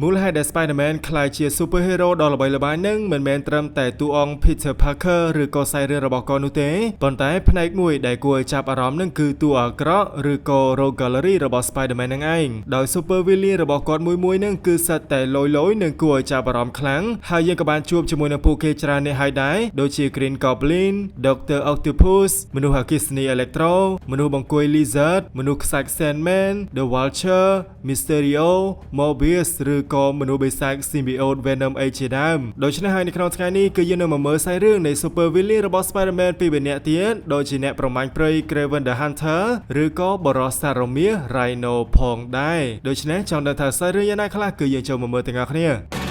មូលហេតុដែល Spider-Man ក្លាយជា Superhero ដ៏ល្បីល្បាញនឹងមិនមែនត្រឹមតែតួអង្គ Peter Parker ឬក៏សាច់រឿងរបស់គាត់នោះទេប៉ុន្តែផ្នែកមួយដែលគួរឲ្យចាប់អារម្មណ៍នឹងគឺតួអាក្រក់ឬក៏ Rogue Gallery របស់ Spider-Man នឹងឯងដោយ Super Villain របស់គាត់មួយមួយនឹងគឺសិតតែលយលយនិងគួរឲ្យចាប់អារម្មណ៍ខ្លាំងហើយយើងក៏បានជួបជាមួយនឹងពួកគេច្រើននេះហើយដែរដូចជា Green Goblin, Doctor Octopus មនុស្សអគ្គិសនី Electro មនុស្សបង្គួយ Lizard មនុស្សខ្សាច់ Sandman, The Vulture, Mysterio, Morbius ឬក៏មនុស្សបិសាច Symbiote Venom អីជាដើមដូច្នេះហើយនៅក្នុងថ្ងៃនេះគឺយើងនឹងមកមើលសាច់រឿងនៃ Super Villain របស់ Spider-Man ពីរនាក់ទៀតដូចជាអ្នកប្រមាញ់ព្រៃ Kraven the Hunter ឬក៏បរិសសារមាស Rhino ផងដែរដូច្នេះចង់ដឹងថាសាច់រឿងយ៉ាងណាខ្លះគឺយើងចូលមកមើលទាំងអស់គ្នា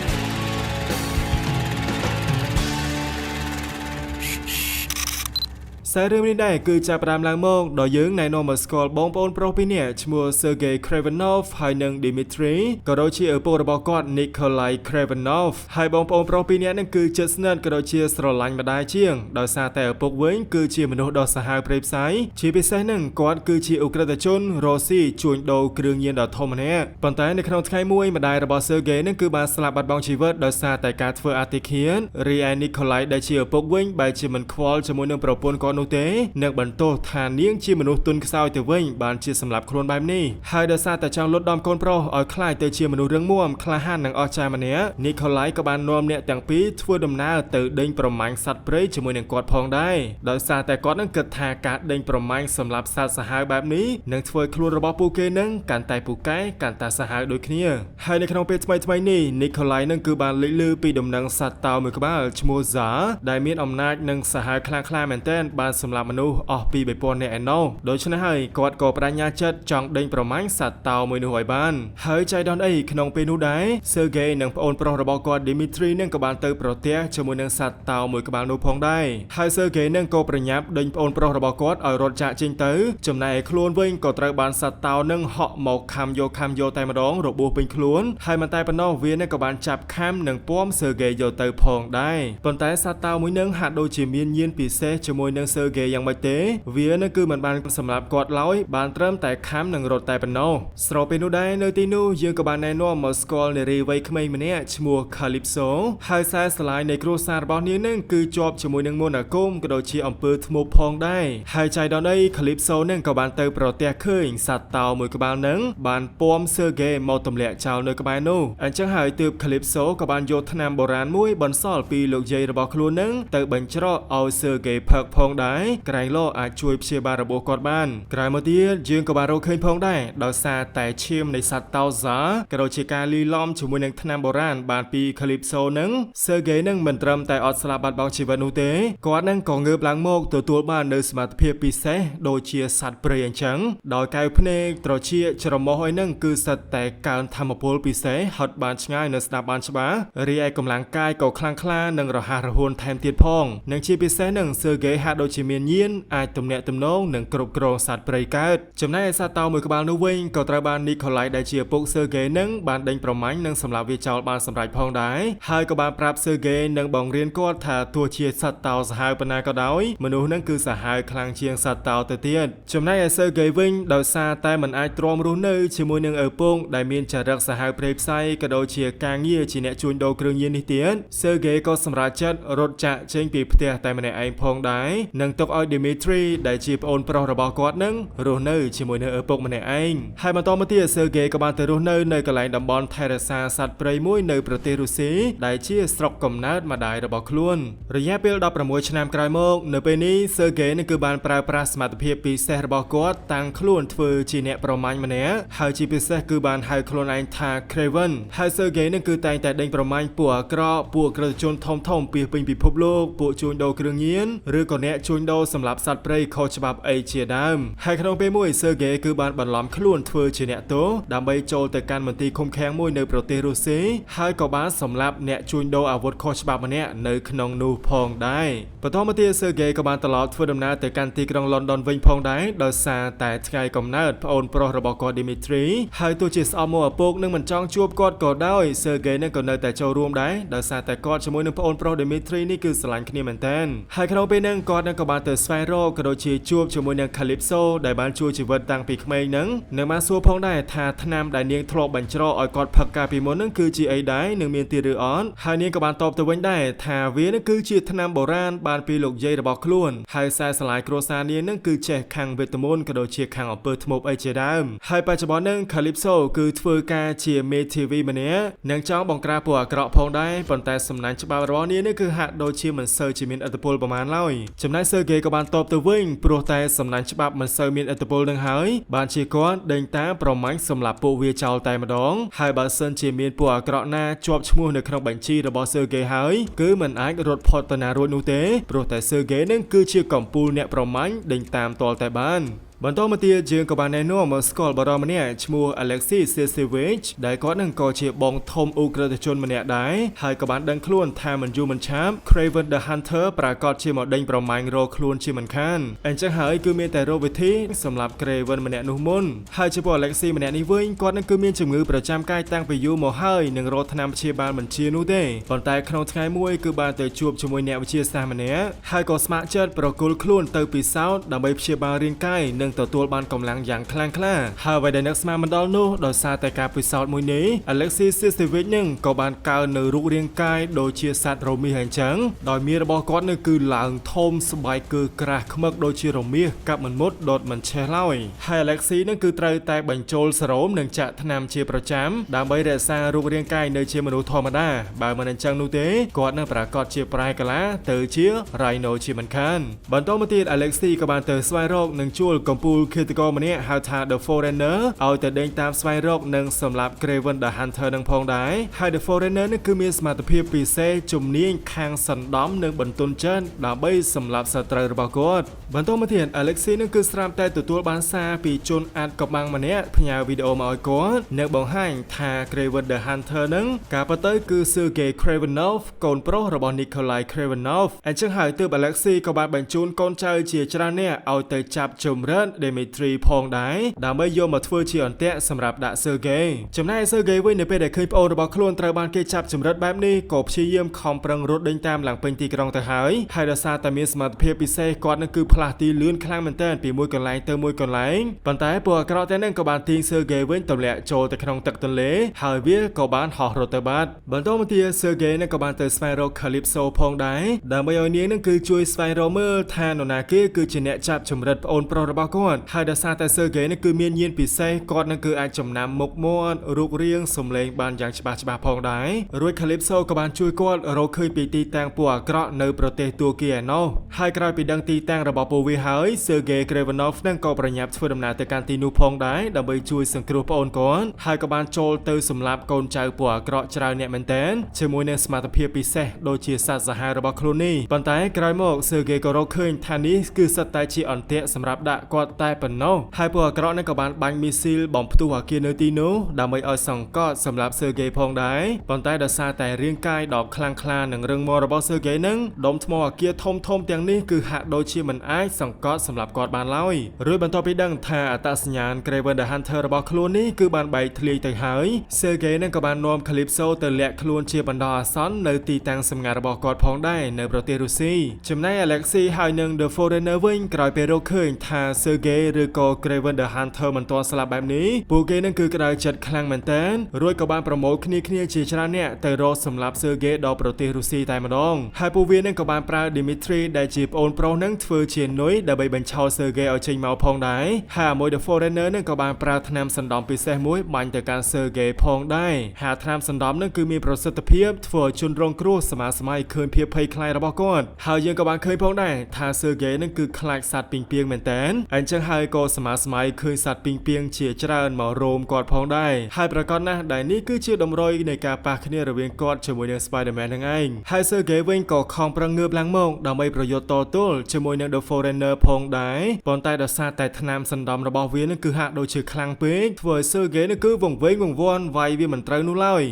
សាច់រឿងនេះដែរគឺចាប់ផ្ដើមឡើងមកដល់យើងណែនាំមកស្គាល់បងប្អូនប្រុសពីរនាក់ឈ្មោះ Sergei Kravinoff ហើយនិង Dmitry ក៏ដូចជាឪពុករបស់គាត់ Nikolai Kravinoff ហើយបងប្អូនប្រុសពីរនាក់នឹងគឺជិតស្និទ្ធក៏ដូចជាស្រឡាញ់ម្ដាយជាងដោយសារតែឪពុកវិញគឺជាមនុស្សដ៏សាហាវព្រៃផ្សៃជាពិសេសនឹងគាត់គឺជាឧក្រិដ្ឋជនរ៉ូស៊ីជួញដូរគ្រឿងញៀនដ៏ធំម្នាក់ប៉ុន្តែនៅក្នុងថ្ងៃមួយម្ដាយរបស់ Sergei នឹងគឺបានស្លាប់បាត់បង់ជីវិតដោយសារតែការធ្វើអតិឃាតរីឯ Nikolai ដែលជាឪពុកវិញបែរជាមិនខ្វល់ជាមួយនឹងប្រពន្ធគាត់នោះទេនិងបន្ទោសថានាងជាមនុស្សទន់ខ្សោយទៅវិញបានជាសម្លាប់ខ្លួនបែបនេះហើយដោយសារតែចង់លត់ដំកូនប្រុសឲ្យក្លាយទៅជាមនុស្សរឹងមាំក្លាហាននិងអស្ចារ្យម្នាក់ Nikolai ក៏បាននាំអ្នកទាំងពីរធ្វើដំណើរទៅដេញប្រមាញ់សត្វព្រៃជាមួយនឹងគាត់ផងដែរដោយសារតែគាត់នឹងគិតថាការដេញប្រមាញ់សម្រាប់សត្វសាហាវបែបនេះនឹងធ្វើឲ្យខ្លួនរបស់ពួកគេនឹងកាន់តែពូកែកាន់តែសាហាវដូចគ្នាហើយនៅក្នុងពេលថ្មីៗនេះ Nikolai នឹងគឺបានលេចលឺពីដំណឹងសត្វតោមួយក្បាលឈ្មោះ Za ដែលមានអំណាចនិងសាហាវខ្លាំងក្លាមែនទែនបានសម្លាប់មនុស្សអស់ពី3000នាក់ឯណោះដូច្នេះហើយគាត់ក៏បដិញ្ញាចិត្តចង់ដេញប្រមាញ់សត្វតោមួយនោះឲ្យបានហើយចៃដន្យអីក្នុងពេលនោះដែរ Sergei និងប្អូនប្រុសរបស់គាត់ Dmitry នឹងក៏បានទៅប្រទះជាមួយនឹងសត្វតោមួយក្បាលនោះផងដែរហើយ Sergei នឹងក៏ប្រញាប់ដេញប្អូនប្រុសរបស់គាត់ឲ្យរត់ចាកចេញទៅចំណែកឯខ្លួនវិញក៏ត្រូវបានសត្វតោនឹងហក់មកខាំយកខាំយកតែម្ដងរបួសពេញខ្លួនហើយមិនតែប៉ុណ្ណោះវានឹងក៏បានចាប់ខាំនិងពំ Sergei យកទៅផងដែរប៉ុន្តែសត្វតោមួយនឹងហាក់ដូចជាមានញៀនពិសេសជាមួយនឹង Sergei យ៉ាងម៉េចទេវានឹងគឺមិនបានសម្រាប់គាត់ឡើយបានត្រឹមតែខាំនិងរត់តែប៉ុណ្ណោះស្របពេលនោះដែរនៅទីនោះយើងក៏បានណែនាំមកស្គាល់នារីវ័យក្មេងម្នាក់ឈ្មោះ Calypso ហើយខ្សែស្រឡាយនៃគ្រួសាររបស់នាងនឹងគឺជាប់ជាមួយនឹងមន្តអាគមក៏ដូចជាអំពើធ្មប់ផងដែរហើយចៃដន្យអី Calypso នឹងក៏បានទៅប្រទះឃើញសត្វតោមួយក្បាលនឹងបានពំ Sergei មកទម្លាក់ចោលនៅក្បែរនោះអញ្ចឹងហើយទើប Calypso ក៏បានយកថ្នាំបុរាណមួយបន្សល់ពីលោកយាយរបស់ខ្លួននឹងទៅបញ្ច្រកឲ្យ Sergei ផឹកផងដែរក្រែងលោអាចជួយព្យាបាលរបួសគាត់បានក្រោយមកទៀតយើងក៏បានរកឃើញផងដែរដោយសារតែឈាមនៃសត្វតោសាក៏ដូចជាការលីឡំជាមួយនឹងថ្នាំបុរាណបានពី Calypso នឹង Sergei នឹងមិនត្រឹមតែអត់ស្លាប់បាត់បង់ជីវិតនោះទេគាត់នឹងក៏ងើបឡើងមកទទួលបាននូវសមត្ថភាពពិសេសដូចជាសត្វព្រៃអញ្ចឹងដោយកែវភ្នែកត្រចៀកច្រមុះអីហ្នឹងគឺសិតតែកើនធម៌ពលពិសេសហត់បានឆ្ងាយនៅស្ដាប់បានច្បាស់រីឯកម្លាំងកាយក៏ខ្លាំងក្លានិងរហ័សរហួនថែមទៀតផងនិងជាពិសេសនឹង Sergei ហាក់ដូចជាមានញៀនអាចទំនាក់ទំនងនិងគ្រប់គ្រងសត្វព្រៃកើតចំណែកឯសត្វតោមួយក្បាលនោះវិញក៏ត្រូវបាន Nikolai ដែលជាឪពុក Sergei នឹងបានដេញប្រមាញ់និងសម្លាប់វាចោលបានសម្រេចផងដែរហើយក៏បានប្រាប់ Sergei និងបង្រៀនគាត់ថាទោះជាសត្វតោសាហាវប៉ុណ្ណាក៏ដោយមនុស្សនឹងគឺសាហាវខ្លាំងជាងសត្វតោទៅទៀតចំណែកឯ Sergei វិញដោយសារតែមិនអាចទ្រាំរស់នៅជាមួយនឹងឪពុកដែលមានចរិតសាហាវព្រៃផ្សៃក៏ដូចជាការងារជាអ្នកជួញដូរគ្រឿងញៀននេះទៀត Sergei ក៏សម្រេចចិត្តរត់ចាកចេញពីផ្ទះតែម្នាក់ឯងផងដែរនិងទុកឲ្យ Dmitry ដែលជាប្អូនប្រុសរបស់គាត់នឹងរស់នៅជាមួយនឹងឪពុកម្នាក់ឯងហើយបន្តមកទៀត Sergei ក៏បានទៅរស់នៅនៅកន្លែងតំបន់ថែរក្សាសត្វព្រៃមួយនៅប្រទេសរុស្ស៊ីដែលជាស្រុកកំណើតម្ដាយរបស់ខ្លួនរយៈពេល16ឆ្នាំក្រោយមកនៅពេលនេះ Sergei នឹងគឺបានប្រើប្រាស់សមត្ថភាពពិសេសរបស់គាត់តាំងខ្លួនធ្វើជាអ្នកប្រមាញ់ម្នាក់ហើយជាពិសេសគឺបានហៅខ្លួនឯងថា Kraven ហើយ Sergei នឹងគឺតែងតែដេញប្រមាញ់ពួកអាក្រក់ពួកក្រជនធំធំពីពេញពិភពលោកពួកជួញដូរគ្រឿងញៀនឬក៏អ្នកជួញដូរសម្រាប់សត្វព្រៃខុសច្បាប់អីជាដើមហើយក្នុងពេលមួយ Sergei គឺបានបន្លំខ្លួនធ្វើជាអ្នកទោសដើម្បីចូលទៅកាន់មន្ទីរឃុំឃាំងមួយនៅប្រទេសរុស្ស៊ីហើយក៏បានសម្លាប់អ្នកជួញដូរអាវុធខុសច្បាប់ម្នាក់នៅក្នុងនោះផងដែរបន្តមកទៀត Sergei ក៏បានត្រឡប់ធ្វើដំណើរទៅកាន់ទីក្រុងលន់ដុនវិញផងដែរដោយសារតែថ្ងៃកំណើតប្អូនប្រុសរបស់គាត់ Dmitry ហើយទោះជាស្អប់មកឪពុកនឹងមិនចង់ជួបគាត់ក៏ដោយ Sergei នឹងក៏នៅតែចូលរួមដែរដោយសារតែគាត់ជាមួយនឹងប្អូនប្រុស Dmitry នេះគឺស្រឡាញ់គ្នាមែនទែនហើយក្នុងពេលហ្នឹងគាត់នឹងក៏ ក៏បានទៅស្វែងរកក៏ដូចជាជួបជាមួយនឹង Calypso ដែលបានជួយជីវិតតាំងពីក្មេងហ្នឹងនិងបានសួរផងដែរថាថ្នាំដែលនាងធ្លាប់បញ្ច្រកឲ្យគាត់ផឹកកាលពីមុនហ្នឹងគឺជាអីដែរនិងមានទៀតឬអត់ហើយនាងក៏បានតបទៅវិញដែរថាវានឹងគឺជាថ្នាំបុរាណបានពីលោកយាយរបស់ខ្លួនហើយខ្សែស្រឡាយគ្រួសារនាងនឹងគឺចេះខាងវេទមន្តក៏ដូចជាខាងអំពើធ្មប់អីជាដើមហើយបច្ចុប្បន្នហ្នឹង Calypso គឺធ្វើការជាមេធាវីម្នាក់និងចង់បង្ក្រាបពួកអាក្រក់ផងដែរប៉ុន្តែសំណាញ់ច្បាប់របស់នាងនេះគឺហាក់ដូចជាមិនសូវជាមានឥទ្ធិពលប្រហែលឡើយចំណែក Sergei ក៏បានតបទៅវិញព្រោះតែសំណាញ់ច្បាប់មិនសូវមានឥទ្ធិពលនឹងហើយបានជាគាត់ដេញតាមប្រមាញ់សម្រាប់ពួកវាចោលតែម្ដងហើយបើសិនជាមានពួកអាក្រក់ណាជាប់ឈ្មោះនៅក្នុងបញ្ជីរបស់ Sergei ហើយគឺមិនអាចរត់ផុតទៅណារួចនោះទេព្រោះតែ Sergei នឹងគឺជាកំពូលអ្នកប្រមាញ់ដេញតាមតលតែបានបន្តមកទៀតយើងក៏បានណែនាំមកស្គាល់បរិម្នាក់ឈ្មោះ Alexei Sesevich ដែលគាត់នឹងក៏ជាបងធំឧក្រិដ្ឋជនម្នាក់ដែរហើយក៏បានដឹងខ្លួនថាមិនយូរមិនឆាប់ Kraven the Hunter ប្រាកដជាមកដេញប្រមាញ់រកខ្លួនជាមិនខានអញ្ចឹងហើយគឺមានតែរកវិធីសម្រាប់ Kraven ម្នាក់នោះមុនហើយចំពោះ Alexei ម្នាក់នេះវិញគាត់នឹងគឺមានជំងឺប្រចាំកាយតាំងពីយូរមកហើយនឹងរកថ្នាំព្យាបាលមិនជានោះទេប៉ុន្តែក្នុងថ្ងៃមួយគឺបានទៅជួបជាមួយអ្នកវិទ្យាសាស្ត្រម្នាក់ហើយក៏ស្ម័គ្រចិត្តប្រគល់ខ្លួនទៅពិសោធន៍ដើម្បីព្យាបាលរាងកាយនិងទទួលបានកម្លាំងយ៉ាងខ្លាំងក្លាហើយអ្វីដែលនឹកស្មានមិនដល់នោះដោយសារតែការពិសោធន៍មួយនេះ Alexei Sesevich នឹងក៏បានកើននៅរូបរាងកាយដូចជាសត្វរមាសអញ្ចឹងដោយមានរបស់គាត់នឹងគឺឡើងធំស្បែកគឺក្រាស់ខ្មឹកដូចជារមាសកាប់មិនមុតដុតមិនឆេះឡើយហើយ Alexei នឹងគឺត្រូវតែបញ្ចូលសេរ៉ូមនិងចាក់ថ្នាំជាប្រចាំដើម្បីរក្សារូបរាងកាយនៅជាមនុស្សធម្មតាបើមិនអញ្ចឹងនោះទេគាត់នឹងប្រាកដជាប្រែកាឡាទៅជា Rhino ជាមិនខានបន្តមកទៀត Alexei ក៏បានទៅស្វែងរកនិងជួលកំពូលឃាតករម្នាក់ហៅថា The Foreigner ឲ្យទៅដេញតាមស្វែងរកនិងសម្លាប់ Kraven the Hunter នឹងផងដែរហើយ The Foreigner នេះគឺមានសមត្ថភាពពិសេសជំនាញខាងសណ្ដំនិងបន្ទន់ចិត្តដើម្បីសម្លាប់សត្រូវរបស់គាត់បន្តមកទៀត Alexei នឹងគឺស្រាប់តែទទួលបានសារពីជនអាចកំបាំងម្នាក់ផ្ញើវីដេអូមកឲ្យគាត់និងបង្ហាញថា Kraven the Hunter នឹងការពិតទៅគឺ Sergei Kravinoff កូនប្រុសរបស់ Nikolai Kravinoff អញ្ចឹងហើយទើប Alexei ក៏បានបញ្ជូនកូនចៅជាច្រើននាក់ឲ្យទៅចាប់ជំរិត Dmitri ផងដែរដើម្បីយកមកធ្វើជាអន្ទាក់សម្រាប់ដាក់ Sergei ចំណែក Sergei វិញនៅពេលដែលឃើញប្អូនរបស់ខ្លួនត្រូវបានគេចាប់ជំរិតបែបនេះក៏ព្យាយាមខំប្រឹងរត់ដេញតាមឡើងពេញទីក្រុងទៅហើយហើយដោយសារតែមានសមត្ថភាពពិសេសគាត់នឹងគឺផ្លាស់ទីលឿនខ្លាំងមែនទែនពីមួយកន្លែងទៅមួយកន្លែងប៉ុន្តែពួកអាក្រក់ទាំងហ្នឹងក៏បានទាញ Sergei វិញទម្លាក់ចូលទៅក្នុងទឹកទន្លេហើយវាក៏បានហោះរត់ទៅបាត់បន្តមកទៀត Sergei នឹងក៏បានទៅស្វែងរក Calypso ផងដែរដើម្បីឲ្យនាងនឹងគឺជួយស្វែងរកមើលថានរណាគេគឺជាអ្នកចាប់ជំរិតប្អូនប្រុសរបស់គាត់ហើយដោយសារតែ Sergei នឹងគឺមានញាណពិសេសគាត់នឹងគឺអាចចំណាំមុខមាត់រូបរាងសម្លេងបានយ៉ាងច្បាស់ច្បាស់ផងដែររួច Calypso ក៏បានជួយគាត់រកឃើញពីទីតាំងពួកអាក្រក់នៅប្រទេសទួរគីឯណោះហើយក្រោយពីដឹងទីតាំងរបស់ពួកវាហើយ Sergei Kravinoff នឹងក៏ប្រញាប់ធ្វើដំណើរទៅកាន់ទីនោះផងដែរដើម្បីជួយសង្គ្រោះប្អូនគាត់ហើយក៏បានចូលទៅសម្លាប់កូនចៅពួកអាក្រក់ច្រើនអ្នកមែនទែនជាមួយនឹងសមត្ថភាពពិសេសដូចជាសត្វសាហាវរបស់ខ្លួននេះប៉ុន្តែក្រោយមក Sergei ក៏រកឃើញថានេះគឺសុទ្ធតែជាអន្ទាក់សម្រាប់ដាក់គាត់តែប៉ុណ្ណោះហើយពួកអាក្រក់នឹងក៏បានបាញ់មីស៊ីលបំផ្ទុះអាគារនៅទីនោះដើម្បីឲ្យសង្កត់សម្រាប់ Sergei ផងដែរប៉ុន្តែដោយសារតែរាងកាយដ៏ខ្លាំងក្លានិងរឹងមាំរបស់ Sergei នឹងដុំថ្មអាគារធំធំទាំងនេះគឺហាក់ដូចជាមិនអាចសង្កត់សម្រាប់គាត់បានឡើយរួចបន្ទាប់ពីដឹងថាអត្តសញ្ញាណ Kraven the Hunter របស់ខ្លួននេះគឺបានបែកធ្លាយទៅហើយ Sergei នឹងក៏បាននាំ Calypso ទៅលាក់ខ្លួនជាបណ្ដោះអាសន្ននៅទីតាំងសម្ងាត់របស់គាត់ផងដែរនៅប្រទេសរុស្ស៊ីចំណែក Alexei ហើយនិង The Foreigner វិញក្រោយពេលរកឃើញថា Sergei ឬក៏ Kraven the Hunter មិនទាន់ស្លាប់បែបនេះពួកគេនឹងគឺក្តៅចិត្តខ្លាំងមែនទែនរួចក៏បានប្រមូលគ្នាគ្នាជាច្រើនអ្នកទៅរកសម្លាប់ Sergei ដល់ប្រទេសរុស្ស៊ីតែម្ដងហើយពួកវានឹងក៏បានប្រើ Dimitri ដែលជាប្អូនប្រុសនឹងធ្វើជានុយដើម្បីបញ្ឆោត Sergei ឲ្យចេញមកផងដែរហើយអាមួយ The Foreigner នឹងក៏បានប្រើថ្នាំសណ្ដំពិសេសមួយបាញ់ទៅកាន់ Sergei ផងដែរហើយថ្នាំសណ្ដំនឹងគឺមានប្រសិទ្ធភាពធ្វើឲ្យជនរងគ្រោះសមាសម័យឃើញភាពភ័យខ្លាចរបស់គាត់ហើយយើងក៏បានឃើញផងដែរថា Sergei នឹងគឺខ្លាចសត្វពីងពាងមែនតើអញ្ចឹងហើយក៏សមាសម័យឃើញសត្វពីងពាងជាច្រើនមករោមគាត់ផងដែរហើយប្រកាសណាស់ដែលនេះគឺជាតម្រុយនៃការប៉ះគ្នារវាងគាត់ជាមួយនឹង Spider-Man នឹងឯងហើយ Sergei វិញក៏ខំប្រឹងងើបឡើងមកដើម្បីប្រយុទ្ធតទល់ជាមួយនឹង The Foreigner ផងដែរប៉ុន្តែដោយសារតែថ្នាំសណ្ដំរបស់វានឹងគឺហាក់ដូចជាខ្លាំងពេកធ្វើឲ្យ Sergei នឹងគឺវង្វេងវង្វាន់វាយវាមិនត្រូវនោះឡើយ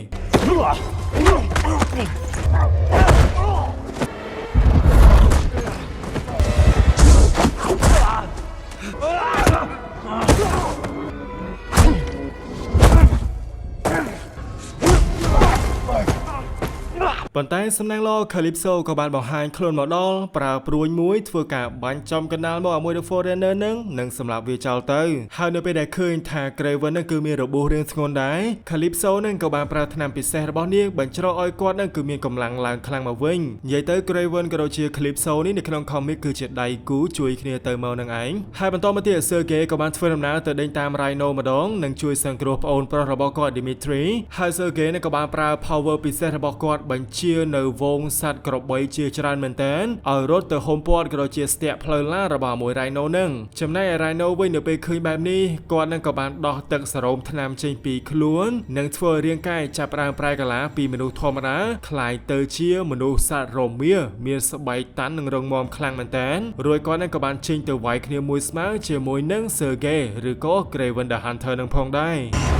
ប៉ុន្តែសំណាងល្អ Calypso ក៏បានបង្ហាញខ្លួនមកដល់ប្រើព្រួញមួយធ្វើការបាញ់ចំកណ្ដាលមកឲ្យមួយ The Foreigner នឹងនិងសម្រាប់វាចោលទៅហើយនៅពេលដែលឃើញថា Kraven នឹងគឺមានរបួសរាងធ្ងន់ដែរ Calypso នឹងក៏បានប្រើថ្នាំពិសេសរបស់នាងបញ្ច្រកឲ្យគាត់នឹងគឺមានកម្លាំងឡើងខ្លាំងមកវិញនិយាយទៅ Kraven ក៏ដូចជា Calypso នេះនៅក្នុង comic គឺជាដៃគូជួយគ្នាទៅមកនឹងឯងហើយបន្តមកទៀត Sergei ក៏បានធ្វើដំណើរទៅដេញតាម Rhino ម្ដងនិងជួយសង្គ្រោះប្អូនប្រុសរបស់គាត់ Dimitri ហើយ Sergei នឹងក៏បានប្រើ power ពិសេសរបស់គាត់បញ្ជានៅហ្វូងសត្វក្របីជាច្រើនមែនទែនឲ្យរត់ទៅហុំព័ទ្ធក៏ដូចជាស្ទាក់ផ្លូវឡានរបស់មួយ Rhino នឹងចំណែកឯ Rhino វិញនៅពេលឃើញបែបនេះគាត់នឹងក៏បានដោះទឹកសរោមថ្នាំចេញពីខ្លួននិងធ្វើឲ្យរាងកាយចាប់ផ្ដើមប្រែកាឡាពីមនុស្សធម្មតាក្លាយទៅជាមនុស្សសត្វរមៀមានស្បែកតាន់និងរឹងមាំខ្លាំងមែនទែនរួចគាត់នឹងក៏បានចេញទៅវាយគ្នាមួយស្មើជាមួយនឹង Sergei ឬក៏ Kraven the Hunter នឹងផងដែរ។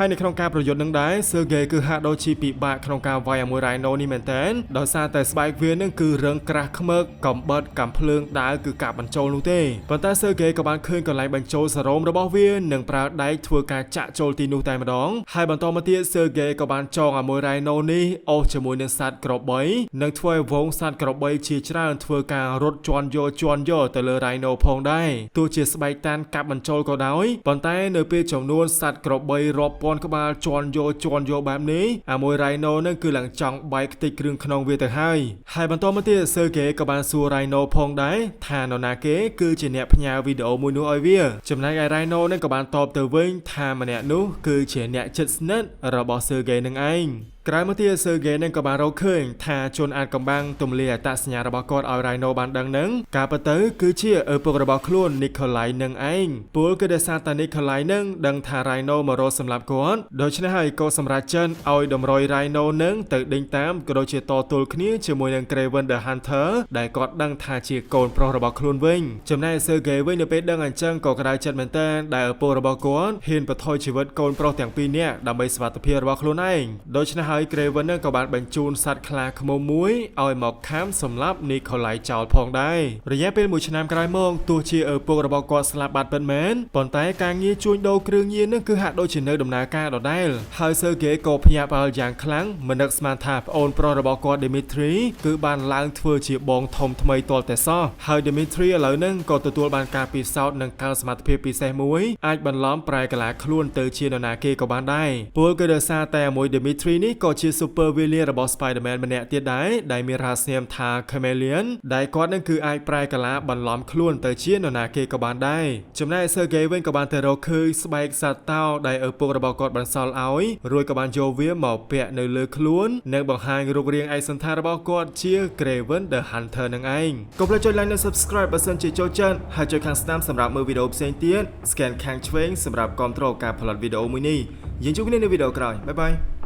ហើយនៅក្នុងការប្រយុទ្ធនឹងដែរ Sergei គឺហាក់ដូចជាពិបាកក្នុងការវាយឲ្យមួយ Rhino នេះមែនតើដោយសារតែស្បែកវានឹងគឺរឹងក្រាស់ខ្មើកកំបិតកំភ្លើងដាវគឺកាប់បញ្ចូលនោះទេប៉ុន្តែ Sergei ក៏បានឃើញកន្លែងបញ្ចូលសារ៉ូមរបស់វានិងប្រើដែកធ្វើការចាក់ចូលទីនោះតែម្ដងហើយបន្តមកទៀត Sergei ក៏បានចងឲ្យមួយ Rhino នេះអូសជាមួយនឹងសត្វក្របីនិងធ្វើឲ្យហ្វូងសត្វក្របីជាច្រើនធ្វើការរត់ជន់យកជន់យកទៅលើ Rhino ផងដែរទោះជាស្បែកតានកាប់បញ្ចូលក៏ដោយប៉ុន្តែនៅពេលចំនួនសត្វក្របីរាប់ពាន់ក្បាលជន់យកជន់យកបែបនេះអាមួយ Rhino នឹងគឺឡើងចង់បែកខ្ទេចគ្រឿងក្នុងវាទៅហើយហើយបន្តមកទៀត Sergei ក៏បានសួរ Rhino ផងដែរថានរណាគេគឺជាអ្នកផ្ញើវីដេអូមួយនោះឲ្យវាចំណែកឯ Rhino នឹងក៏បានតបទៅវិញថាម្នាក់នោះគឺជាអ្នកជិតស្និទ្ធរបស់ Sergei នឹងឯងក្រោយមកទៀត Sergei នឹងក៏បានរកឃើញថាជនអាចកំបាំងទំលាយអត្តសញ្ញាណរបស់គាត់ឲ្យ Rhino បានដឹងនឹងការពិតទៅគឺជាឪពុករបស់ខ្លួន Nikolai នឹងឯងពលគឺដោយសារតែ Nikolai នឹងដឹងថា Rhino មករកសម្លាប់គាត់ដូច្នេះហើយក៏សម្រេចចិត្តឲ្យតម្រុយ Rhino នឹងទៅដេញតាមក៏ដូចជាតទល់គ្នាជាមួយនឹង Kraven the Hunter ដែលគាត់ដឹងថាជាកូនប្រុសរបស់ខ្លួនវិញចំណែក Sergei វិញនៅពេលដឹងអញ្ចឹងក៏ក្តៅចិត្តមែនទែនដែលឪពុករបស់គាត់ហ៊ានបន្ថយជីវិតកូនប្រុសទាំងពីរនាក់ដើម្បីសុវត្ថិភាពរបស់ខ្លួនឯងដូច្នេះហើយ Kraven នឹងក៏បានបញ្ជូនសត្វខ្លាឃ្មុំមួយឲ្យមកខាំសម្លាប់ Nikolai ចោលផងដែររយៈពេលមួយឆ្នាំក្រោយមកទោះជាឪពុករបស់គាត់ស្លាប់បាត់ពិតមែនប៉ុន្តែការងារជួញដូរគ្រឿងញៀននឹងគឺហាក់ដូចជានៅដំណើរការដដែលហើយ Sergei ក៏ភ្ញាក់ផ្អើលយ៉ាងខ្លាំងមិននឹកស្មានថាប្អូនប្រុសរបស់គាត់ Dimitri គឺបានឡើងធ្វើជាបងធំថ្មីទាល់តែសោះហើយ Dimitri ឥឡូវហ្នឹងក៏ទទួលបានការពិសោធន៍និងកើសមត្ថភាពពិសេសមួយអាចបន្លំប្រែកាឡាខ្លួនទៅជានរណាគេក៏បានដែរពលគឺដោយសារតែមួយ Dimitri នេះក៏ជា super villain របស់ Spider-Man ម្នាក់ទៀតដែរដែលមានរហស្សនាមថា Chameleon ដែលគាត់នឹងគឺអាចប្រែកាឡាបន្លំខ្លួនទៅជានរណាគេក៏បានដែរចំណែក Sergei វិញក៏បានទៅរកឃើញស្បែកសត្វតោដែលឪពុករបស់គាត់បន្សល់ឲ្យរួចក៏បានយកវាមកពាក់នៅលើខ្លួននិងបង្ហាញរូបរាងឯកសណ្ឋានរបស់គាត់ជា Kraven the Hunter នឹងឯងកុំភ្លេចចុច like និង Subscribe បើសិនជាចូលចិត្តហើយចុចខាងស្ដាំសម្រាប់មើលវីដេអូផ្សេងទៀត scan ខាងឆ្វេងសម្រាប់គាំទ្រការផលិតវីដេអូមួយនេះយើងជួបគ្នានៅវីដេអូក្រោយ។ Bye bye.